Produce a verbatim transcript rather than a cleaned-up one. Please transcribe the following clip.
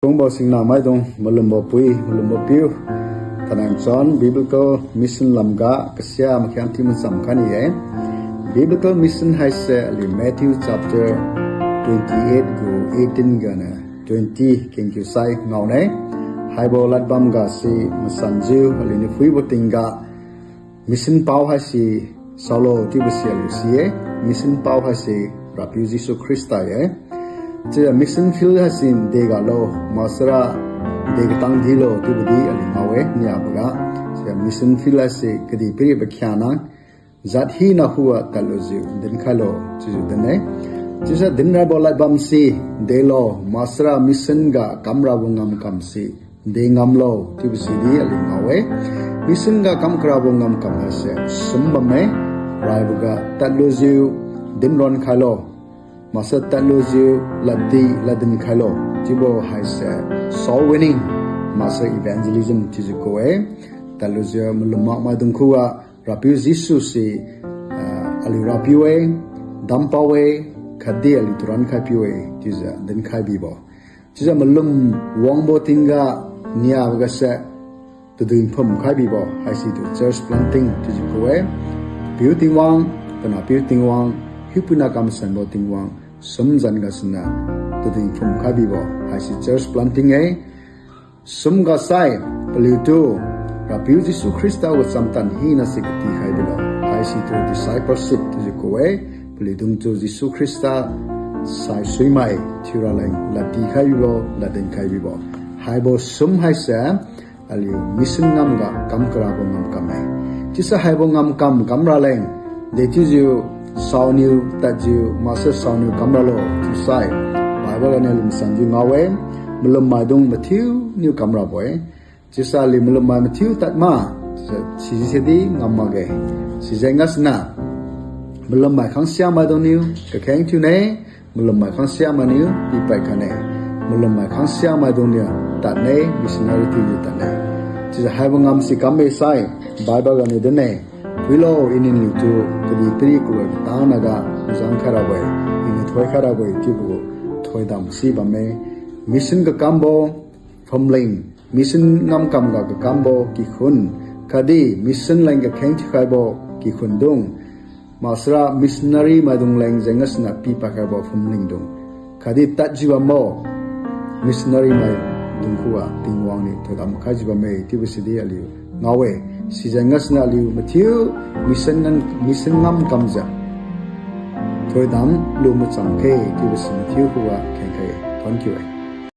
Wangbo singna maidung, malumbo pui, malumbo piu, thainai chon Biblical Mission lamga kasia makhiam thiu macham khai ni-e. Biblical Mission haise aliu Matthew chapter twenty-eight gu eighteen ganiu twenty kengkiu sai ngaone. Haibo ladbam gase masanjiu aliuniu phuibo tingga mission pao haise saolo chiubo si aliu si-e. Mission pao haise Rapiu Jesu Khrista-e. Chiujiu mission field haise degalo, maksara de katang dilo chiubo di aliu ngao-e niaboga. Chiujiu mission field haise kadihpiri pakhiangna jat hina khuga tadlujiu dinkhailo chiujiu din-e. Chiusai dinrabo ladbamse delo, maksara mission ga kamrabo ngamkamse de ngamlo chiubo si di aliu ngao-e. Mission ga kamkarabo ngamkam haise sum bamme, raiboga tadlujiu dinron khailo, maksai tadlujiu laddi ladin khailo chiubo haise soul winning, maksai evangelism chiujiu ku-e. Tadlujiu malum makmaidung khuga Rapiu Jesu se, ah, aliu Rapiu-e, dampao-e, khatdi aliutu rankhai piu-e chiujiu dinkhai bibo. Chiujiu malum wangbo tingga niabogase tadui phum khai bibo haisitu church planting chiujiu ku-e. Piu Tingwang, Panahpiu Tingwang, Hiupuina Kamasanbo Tingwang sumzan gasuniu tadui phum khai bibo haise church planting-e. Sumga sai, paliutu Rapiu Jesu Khrista gu chamtan hinase katikhai bilo haisitu discipleship chiujiu ku-e. Paliudungtu Jesu Khrista saisuimai thiuraleng ladtikhai bibo, ladinkhai bibo. Haibo sum haise aliu mission ngamga kamkarabo ngamkam-e. Chiusai haibo ngamkam kamraleng, dechiujiu saoniu tadjiu maksai saoniu kamralo chiusai Bible ganiu lungsanjiu ngao-e. Malummaidung mathiuniu kamrabo-e. Chiusai aliu malummai mathiu tadma, sijisedi ngam makge. Sijeng gasuniu malummai khangsia maidungniu kakheng thiune, malummai khangsia mainiu pipad khaine, malummai khangsia maidungniu tadne, missionary thiujiu tadne. Chiujiu haibo ngamse kamme sai Bible ganiu dinne. Phuilo, iniu niutu kadihpiri khuga katanaga zangkhai rabo-e, iniu thoikhai rabo-e chiubo thoidam si bamme. Mission kakambo phumling, mission ngamkamga kakambo kikhun, khatdi mission leng kakheng thiukhaibo kikhundung, maksara missionary maidung leng jeng gasuniu pipadkhaibo phumlingdung, khatdi tadjiu bambo missionary maidung khuga Tingwang niu thoidam khaijiu bamme chiubo sidi aliu ngao-e. Sijeng gasuniu aliu mathiu mission ngam, mission ngamkamjiu thoidam lu macham khe chiubo si mathiu khuga khengkha-e. Thank you-e.